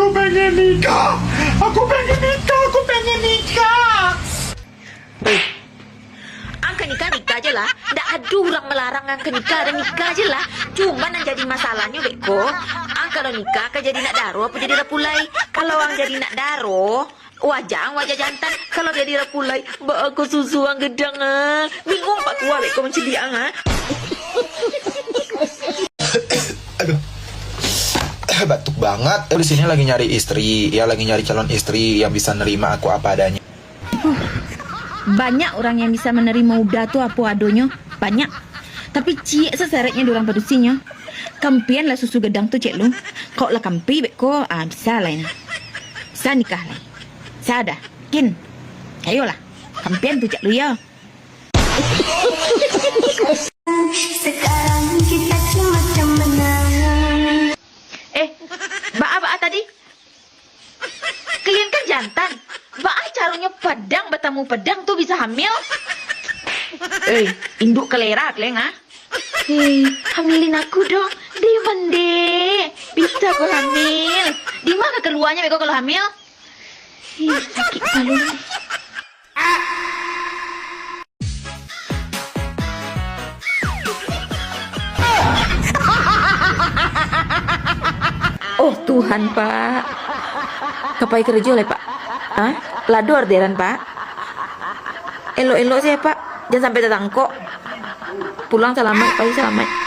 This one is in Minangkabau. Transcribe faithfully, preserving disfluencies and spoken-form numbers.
Pengen nikah, aku pengen nikah, aku pengen nikah. Ang ka nikah, nikah je lah. Ndak ado urang malarang ang ka nikah, ado nikah je lah. Cuman nan jadi masalahnyo beko, ang kalau nikah ka jadi nak daro apo jadi rapulai? Kalau ang jadi nak daro, wajah ang wajah jantan. Kalau jadi rapulai, baa ko susu ang gadang ah. Bingung Pak Kuah beko mancaliak ang ah. Aduh. Batuk banget. Di sini lagi nyari istri, ya lagi nyari calon istri yang bisa nerima aku apa adanya. Huh, banyak urang yang bisa manarimo Uda tu apo adonyo, banyak. Tapi ciek sasareknyo di urang padusinyo. Kampian lah susu gadang tu, cek lu. Kok lah kampi beko, ah, bisa lai nah. Bisa nikah lai. Bisa dah. Kin. Ayolah, kampian tu, cek lu, yo. Sekarang kita cuma temenan. Eh, baa, baa tadi? Kalian kan jantan. Baa caronyo padang batamu padang tu bisa hamil? Eh, induk kalera kalian, ah? Hei, hamilin aku dong. Deh, mandeh. Bisa aku hamil. Di mana kaluanyo beko kalau hamil? Ih, sakik kepala ni. Oh Tuhan, Pak. Ka pai karajo lai, Pak? Hah? Lado orderan, Pak? Elok-elok sajo, Pak. Jan sampai tatangkok. Pulang salamaik, pai salamaik.